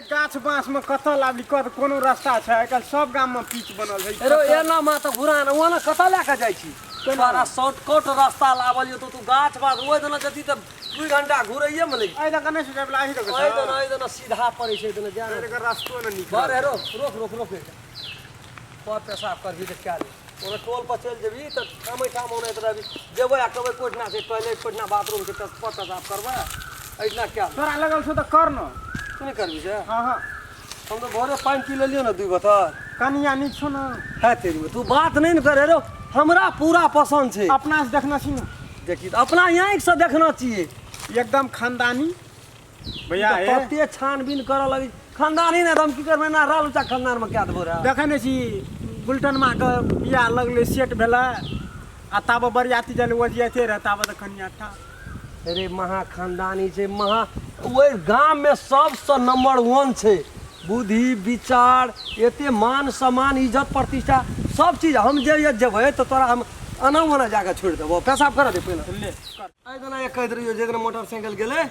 गाछ बाँस में कतऽ लाबली कत कोनो रास्ता छै आइ काल्हि सब गाम में पीच बनल है। अरे एना मा तऽ घुरा ने ओना कतऽ लए कऽ जाइ छी? तोरा शॉर्टकट रास्ता लाबल यौ, तऽ तू गाछ बाँस ओहि दना जती तऽ 2 घंटा घुरैये मे लागि। एहि दऽ नहि सोचै वला एहि दऽ। एहि दना, एहि दना सीधा पड़ै छै, एहि दना जा ने। एकर रास्तो ने नीक। बड़ हेरो, रोक रोक रोक, एकटा पर पेशाब करबही तऽ कए ले। ओना टोल पर चलि जेबही तऽ ठामे ठाम औनाइत रहबही। जेबै आ कहबै कोइठिना छै टॉयलेट, कोइठिना बाथरूम छै, पर पेशाब करबै, एहिठिना कए ले। तोरा लगल छौ तऽ कर न। तू नहि करबही से? हाँ हाँ। हम तऽ भोरे पानि पी लेलियौ ने 2 बोतल। कनिया नीक छौ न? है तेरी में, तू बात नहि ने करे रो। हमरा पूरा पसन्द छै। अपना से देखना छी न? देखी तऽ अपना आँखिसँ देखना छियै। एकदम खानदानी भैया हे। तते छानबीन करऽ लगी खानदानी ने तऽ हम की करबै ना, राल उचा खानदानमे कए देबो रे। देखै नहि छी गुलटन माँ के बियाह लगलै, सेट भेलै आ ताबे बरियाती जाले ओजियाते रहै, ताबे तऽ कनिया ठा। अरे महा खानदानी छै, महा। ओहि गाममे सबसँ नंबर वन छै। बुद्धि विचार, एते मान सम्मान, इज्जत प्रतिष्ठा सब चीज। हम जे जे जेबै तऽ तोरा हम एना ओना जाकऽ छोड़ि देबो। पेशाब करऽ दे पहिने। ले कर। एहि दिना एक कहैत रहियो, जे दिना मोटरसाइकिल गेलै,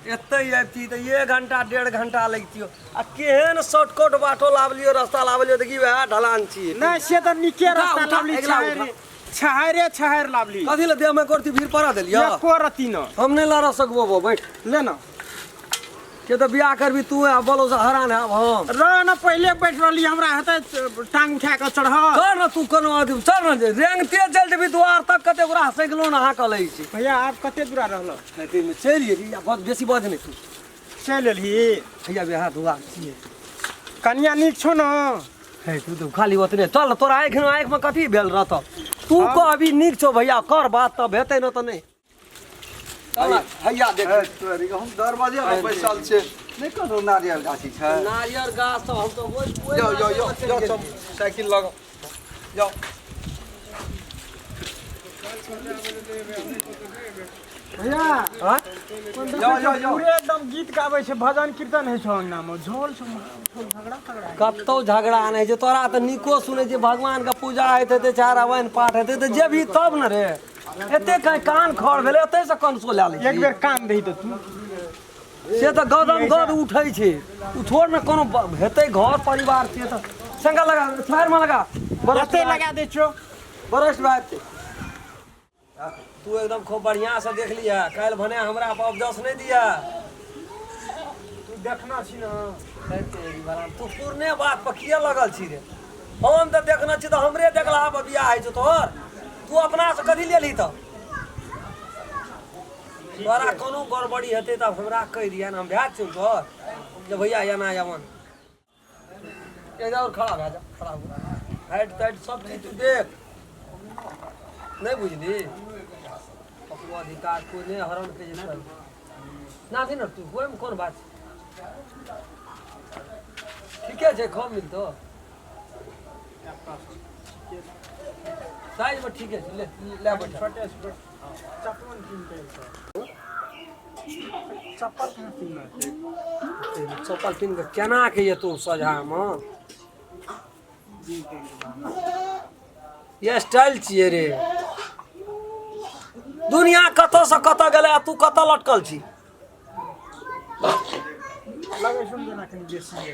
एतै अबिती तऽ 1 घंटा 1.5 घंटा लगितियो आ केहन शॉर्टकट बाटो लाबलियो, रास्ता लाबलियो। देखी, वएह ढलान छियै। नहि, से तऽ नीके उठा, रास्ता उठा, लाबली। अगिला छहरे उठा। छहरे छहर लाबली। कथी लए देहमे करती भीड़ पड़ा देलियो? एको रत्ती न। हम नहि लड़ सकबो बो, बैठ। ले न। के तऽ बियाह करबी तू आ बोलो से हरान हैब हम। रह न, पहिले बैठ रहली, हमरा हेतै टांग उठा कऽ चढ़। कर न तू कोनो आदमी, चल न जे रेंगते चलि जेबी द्वार तक, कते गोरा साइकिलो ने हाँकऽ लगै छै। भैया, आब कते दूरा रहल? एतेमे चलि गेली आ बस, बेसी बज नहि तू। चलि एलही। भैया, बियाह धुआ छियै। कनिया नीक छौ न? हे, तू तऽ खाली ओतने चल। तोरा आँखि आँखिमे कथी भेल रहतौ? तू कहबी नीक छौ भैया, कर बात तऽ हेतै न तऽ नहि। चल न, हैया देख। हे, तोरी के हम दरवाजे पर बैसल छियै, नहि कतौ नारियल गाछी छै? नारियर गाछ तऽ हम तऽ ओहि ओहि जाउ जाउ जाउ। गाछे पर चलि जाउ सब। गेलियै। साइकिल लगाउ, जाउ। भैया। हाँ? जाउ जाउ जाउ। पूरे एकदम गीत गाबै छै, भजन कीर्तन होइ छौ अंगना मे, झोल छौ, झगड़ा तगड़ा। कतौ झगड़ा नहि छै। तोरा तऽ नीको सुनै छै, भगवानके पूजा होइत हेतै, चार रामायण पाठ हेतै तऽ जेबही तब ने रे। एते कहीं कान खड़ भेलै, एतै से कंसो लए लै एक छी। बेर कान दही तऽ तू। से तऽ गदम गद उठै छै। ओ छोड़ ने, कोनो हेतै घर परिवार छै तऽ शंका लगा, छाड़मे लगा। एते लगा दै छियौ। बरस भए जेतै। तू एकदम खूब बढ़िआँ से देख लिह, काल्हि भने हमरा पर अफजस नहि दिया। तू देखना छी न? हे तेरी भला, तू पुरने बात पर किए लगल छी रे? हम तऽ देखने छी तऽ हमरे देखला पर बियाह होइ छौ तोहर। तू अपना से कथी लेलही? तऽ तोरा कोनो गड़बड़ी हेतै तऽ हमरा कहि दिअ ने, हम भए छियौ तोहर जे भैया एना एवन। इधर और खड़ा भए जा, खड़ा हो। हाइट ताइट सब चीज तू देख। नहि बुझली, ककरो अधिकार कोइ नहि हरण के जे ना भी न तू। ओहिमे कोन बात छै? ठीके छै, कम मिलतो साइजमे, ठीके छै। ले ले, बैठ। छोटे छोट चप्पल कीनते, चप्पल कहाँ कीनना छै? चप्पल पिन्ह कऽ केना के एतौ सोझामे? ये स्टाइल छियै रे। दुनिया कतऽ से कतऽ गेलै आ तू कतऽ लटकल छी? लगै छौ जेना कनि बेसी है।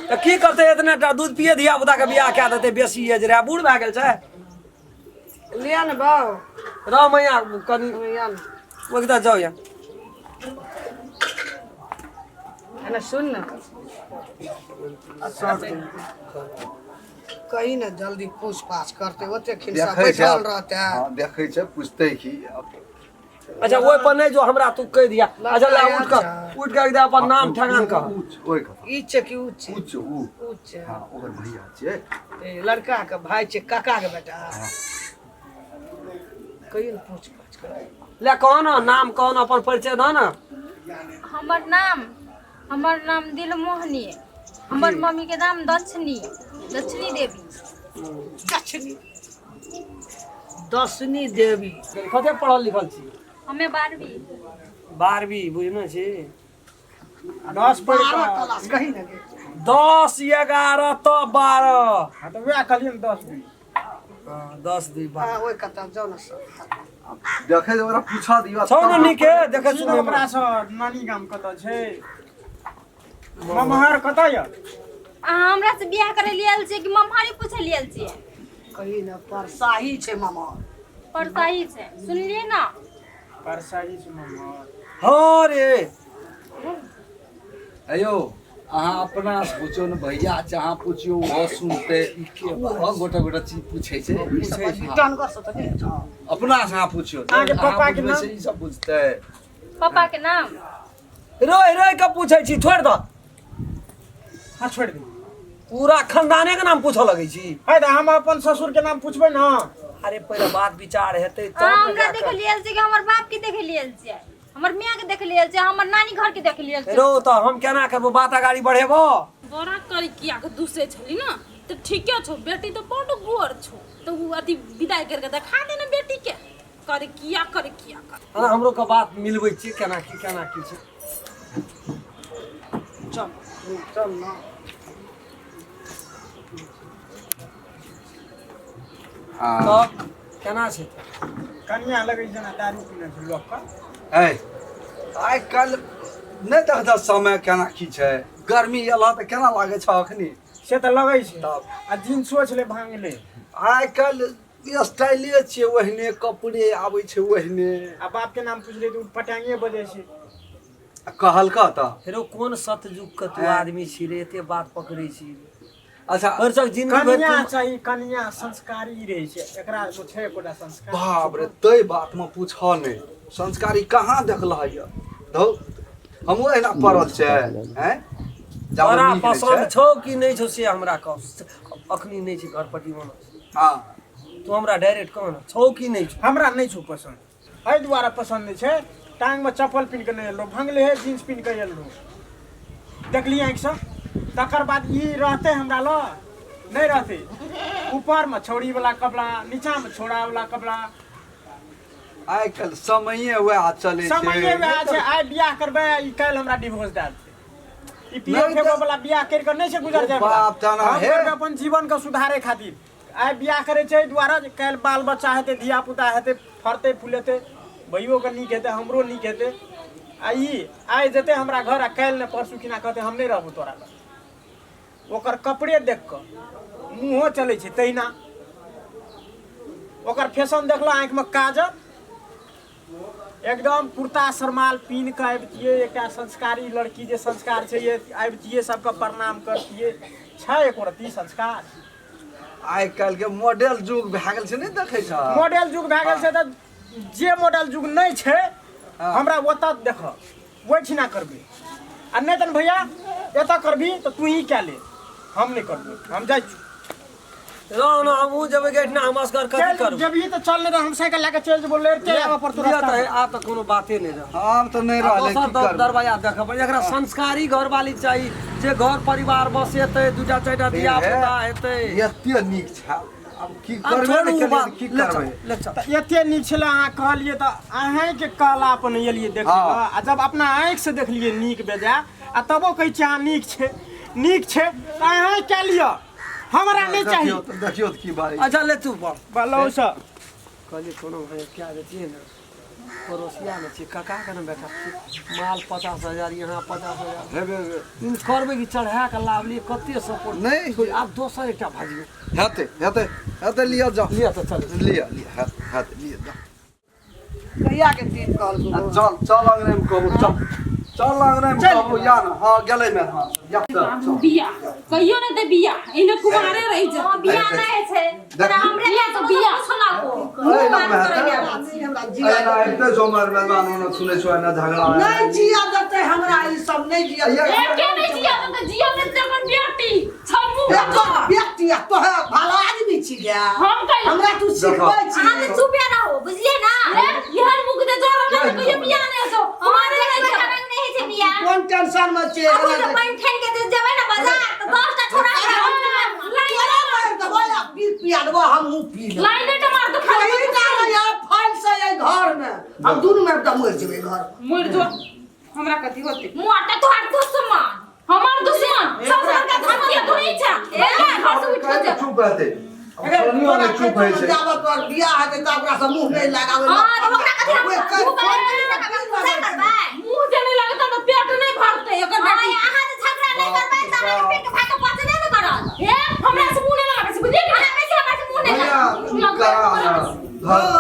तऽ की करतै? एतने टा दूध पिए धिया पुता के बियाह कए देतै। बेसी एज रहै, बूढ़ भए गेल छै। लिअ ने बाउ। रह मैया कनि। लिअ ने। ओहि जाउ या। एने सुन ने, कही ने जल्दी पूछ पाछ करते, ओते खिलसा देखै छै। बैठल रहते। हँ, देखै छै, पूछतै की। अच्छा, ओहि पर नहि जो, हमरा तू कहि दिया। अच्छा, ले उठ कऽ, उठ कऽ एकदम अपन नाम ठेकान कह। ऊँच ओहि कथा। ई छै कि ऊ छै? ऊँच ऊ। ऊ छै। हँ, ओकर भैया छै। ए, लड़का के भाय छै, काका के बेटा। कहियो ने पूछ पाछ कर। ले, कह न नाम, कह न, अपन परिचय दह न। हमर नाम दिलमोहनी, हमर मम्मी के नाम दक्षिणी, दक्षिणी देवी। दक्षिणी, दशनी देवी। कते पढ़ल लिखल छी? हमे 12वीं। 12वीं बुझने छी। 10 पढ़ि 12 कऽ। क्लास कही ने गे। 10, 11 तऽ 12। हँ, तऽ वएह कहलियै ने, 10 2। हँ, 10 2 12। हँ, ओहि कतऽ जाउ ने सब। देखै ओकरा पूछऽ दियौ। छौ ने नीके देखै सुन सुनै। ओकरासँ नानी गाम कतऽ छै? ममहर कतऽ यऽ? अहाँ हमरा से बियाह करे लिए आयल छियै कि ममहरे पूछे लिए आयल छियै? कही ने परसाही छै मामा। परसाही छै, सुनलियै ना? परसाही छै ममहर। हाँ रे। अयो अहाँ अपना से पूछियौ ने भैया, जहाँ पूछियौ ओहो सुनतै। ओहो गोटा गोटा चीज पूछै छै। पूछै छै। जानवर से तऽ नहि छै। अपना से अहाँ पूछियौ। अहाँके अहाँ पप्पाके बुझबै नाम? से ई सब बुझतै। पापा के नाम? रोहि रोहि के पूछै छी, छोड़ि दह। हाँ छोड़ि दे। पूरा खानदाने के नाम पूछऽ लगै छी। है तऽ हम अपन ससुर के नाम पूछबै ने। अरे पहिले बात विचार हेतै तब अहाँ ने हमरा जा देखे कऽ। लिए आयल छियै कि हमर बाप के देखे लिए आयल छियै? हमर मियाँ के देख लियल छै, हमर नानी घर के देख लियल छै। रो तऽ हम केना करबो, बात अगाड़ी बढ़ेबो? बड़ा करी किया के दूसरे छली ना तऽ ठीके छौ, बेटी तऽ बड गोर छौ, तऽ उ अथी विदाई करके देखा दे ना बेटी के, करे किया करे किया करे। हाँ हमरो के बात मिलबै छियै, केना की केना की छै। चल चल ना। हाँ। तब केना छै? कनिया लगै छै जेना दारू पीने छै लोक के। ऐ आइ काल्हि नहि देखता समय केना की छै, गर्मी एलह तऽ केना लागै छौ अखनी? से तऽ लगै छै। तब आ जींसो छलै भांगले। आइ काल्हि स्टाइले छियै, ओहने कपड़े आबै छै ओहने। आ बाप के नाम पुछलै तऽ ओ पटांगे बजै छै। आ कहलकऽ तऽ हेरो कोन सतयुग के तू आदमी छी रे, एते बात पकड़ै छी? अच्छा भरिसक जिंदगी भरि कनिया तू चाही, कनिया संस्कारी रहै छै, एकरा मे छै एकोटा संस्कार? बाप रे, तै बातमे पूछऽ नहि, संस्कारी कहाँ देखलह यऽ? धौ, हमहूँ एहिना पड़ल छै। आँय जाबे तोरा नीक नहि पसन्द छै। छौ कि नहि छौ से हमरा कह। अखनी नहि छै घर पर जीवन। हँ तू हमरा डायरेक्ट कह ने, छौ कि नहि छौ? हमरा नहि छौ पसन्द। एहि दुआरे पसन्द नहि छै, टांगमे चप्पल पिन्ह कऽ नहि एलहुँ, भंगले हे जींस पिन्ह कऽ एलहुँ, देखली आँखिसँ। तकर बाद ई रहतै हमरा लग? नहि रहतै। ऊपरमे छौड़ीवला कपड़ा, नीचाँमे छौड़ावला कपड़ा। आइ काल्हि समये वएह चलै छै। समये वएह छै। आइ बियाह करबै, ई काल्हि हमरा डिवोर्स दए देतै। ई पियो नहि तऽ- फेको वाला बियाह करि कऽ नहि छै गुजर जाय। बाप तना हम हे। करबै अपन जीवन के सुधारे खातिर। आइ बियाह करै छै एहि दुआरे जे काल्हि बाल बच्चा हेतै, धिया पुता हेतै, फड़तै फुलेतै, भैयोके नीक हेतै, हमरो नीक हेतै। आ ई आइ जेतै हमरा घर आ काल्हि ने परसू किना कहतै हम नहि रहबो तोरा लग। ओकर कपड़े देख कऽ मुँहो चलै छै तहिना। ओकर फैशन देखलहुँ, आँखिमे काजल, एकदम कुर्ता सरमाल पीन कऽ अबितियै, एकटा संस्कारी लड़की जे संस्कार छै ये अबितियै, सबके प्रणाम करतियै। छै एको रत्ती संस्कार? आइ काल्हि के मॉडल युग भए गेल छै, नहि देखै छ? मॉडल युग भए गेल छै तऽ जे मॉडल युग नहि छै हमरा ओतऽ देख, ओहिठिना करबै। आ नहि तन भैया एतऽ करबी तऽ तू ही कए ले, हम नहि करबै, हम जाइ छी। रह न, हमहूँ जेबै गेठना, हम असगर कथी चल करबै? जेबही तऽ चल, नहि तऽ हम साइकिल लए कऽ चलि जेबो, लड़िते आबऽ पड़तौ लिअ रास्ता तऽ पर। आब तऽ कोनो बाते नहि रहल। हम तऽ नहि आ रहलै, दोसर की करबै? दरवाजा देखऽ पड़ै। एकरा संस्कारी घरवाली चाही जे घर परिवार बसेतै, दूटा चारिटा धिया पुता हेतै। एते नीक छै, आब की आब करबै? छोड़ू ने ओ केलियै बात, तऽ की ले चल, करबै? ले चल। तऽ एते नीक छलै अहाँ कहलियै तऽ अहीँके कहला पर नहि एलियै देखै हँ। लए। आ जब अपना आँखिसँ देखलियै नीक बेजाय, आ तबो कहै छियै अहाँ नीक छै, नीक छै, तऽ अहाँ कए लिअ, हमरा नहि चाही। देखियौ तऽ, देखियौ तऽ की बात। अच्छा ले तू पर बलौ सर कहलियै कोनो भाई क्या देतियै ने, पड़ोसिया ने छियै, काका के ने बेटा छियै, माल 50,000 यहाँ 50,000 हेबे हेबे। इन करबै कि चढ़ा के लाबलियै कते सपोर्ट नहि। छोड़ि, आब दोसर एकटा भाजियौ। हेतै हेतै हेतै, लिअ जाउ। लिअ तऽ चल। लिअ लिअ, हेतै हेतै, लिअ जाउ। कहिया के दिन कहलको? आ चल चल, अंगने में कहबो, चल चल, अंगने में कहबो या ना। हाँ गेलै में, हाँ या चल चल। बियाह कहियो नहि दे बियाह, एने कुमारे रहि जेतै। हाँ, बियाह नहि छै। तोरा हमरे बियाह तऽ बियाह। सुना को अरे ना में हेतै। नहि हमरा जिया अरे ना एते सोमवार मेहमान होना सुनै छौ ना झगड़ा। नहि जिया देतै हमरा, ई सब नहि जिया देतै। एके नहि जिया देतै, जिया देतै अपन बेटी छमू। ए, तोहर बेटी आ तोहे भला आदमी छी गे। हम कहियो हमरा तू सिखबै छी? अहाँ तऽ चुपे रहो, बुझलियै ना? इहन मुख दे जोर हमरा तऽ कहियो बियाह नहि हेतौ, कुमारे रहि जेबै। रंग नहि होइ छै बियाह। कोन टेंशन में छै? अबू जे पानि ठानि के जे जेबै ने बाजार तऽ 10 टा छोड़ा तोरा मारि देबो आ पी पिया देबो, हमहूँ पी लेबो। लाइने के मार तो खाली। कहीं ना रहिए फाइल से एहि घर में, हम दुनू में तऽ मरि जेबै घर में। मरि जो, हमरा कथी होते? मोटा तोहर दुश्मन। हमर दुश्मन सबसे बड़का दुश्मन के तू ही छा। भैया घर से उठ के जा। चुप रहते, अब सोनियो नहि चुप होइ छै। जाबत तोहर बियाह हेतै तऽ ओकरा से मुँह नहि लगाबै। हाँ तऽ ओकरा कथी हम ओए, मुँह बनेबै? पूजा करबै? मुंह जे नहीं लगता तो पेट नहीं भरते एकर हाँ बेटी। अहाँ तऽ झगड़ा नहि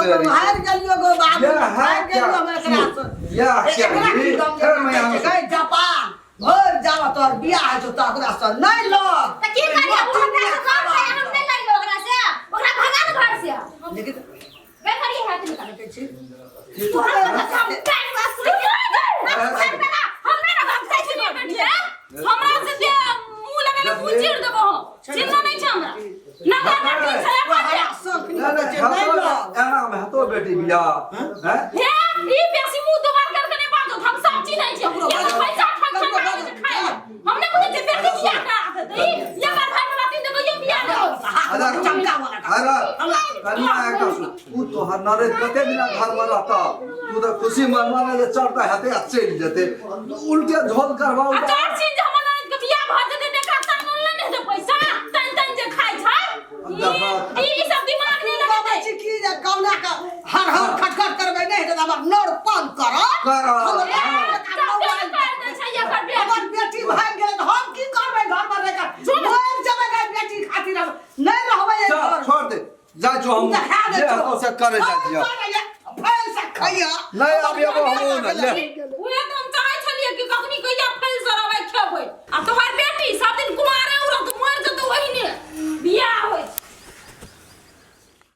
करै छै। हारि गेलियो गो बाबू या है हारि क्या गेलियो हम एकरा से या क्या एकरा की ये? दम हे मैया, देबै छै जापान भरि जाब तोहर बियाह होइ छौ तकरा से नहि लड़ तऽ की करियै ओ हमरा से लड़तै हम नहि लड़ियै ओकरा से ओकरा भगा दे घर से लेकिन गए करियै हाथ निकाल देखै छी तू हमरा तऽ हम टाइम पास हम नहि ने भाग जाइ छी बेटिया हमरा से जे मुंह लगेले मुंह चीर देबो हम चिन्ह नहीं छै हमरा ना ना ना ठीक छै ओ हमरा शौक नहि, नहि नहि, छै नहि हेतो लड़ एना मे हेतो बेटी बियाह हैं हे ई बेसी मुंह दोबार करके नहीं बाजो हम सब चिन्है छियै ये तो पैसा ठक ठक आबै छै खाइ ले। हम नहि बुझै छियै बेटी बियाह करा देतै ई ये बार भाई वाला तीन देखो ये बियाह नहि होत। अरे चमका वाला अरे कनिया एकटा सुन तू तोहर नरेश कते दिना घर में रहता तू तऽ खुशी मनवा ने जे चढ़ता हेतै आ चलि जेतै उल्टे झोल करबा आ तोहर चीज जे हमर ननद के बियाह भऽ जेतै तऽ एकरा तानल नहि ने हेतै पैसा तन तन जे खाइ छै ई ई सब दिमाग नहि कहै लगेतै छी की जे कहुना के हर हर खटखट करबै नहि हेतै तऽ हमर नर पान करत करत। हमर सब कर दै छै एकर बेटी हमर बेटी भागि गेलै तऽ हम की करबै घर पर रहि कऽ मरि जेबै गै बेटी खातिर हम नहि रहबै एहि चल घर छोड़ दे जाइ छौ हम देखा दे जे हेतौ से करे जाइ छियौ फैल से खइया नहि आब एबो हमहूँ नहि ले उहे तऽ हम चाहै छलियै कि कखनी कहिया फैल से रहबै खेबै आ तोहर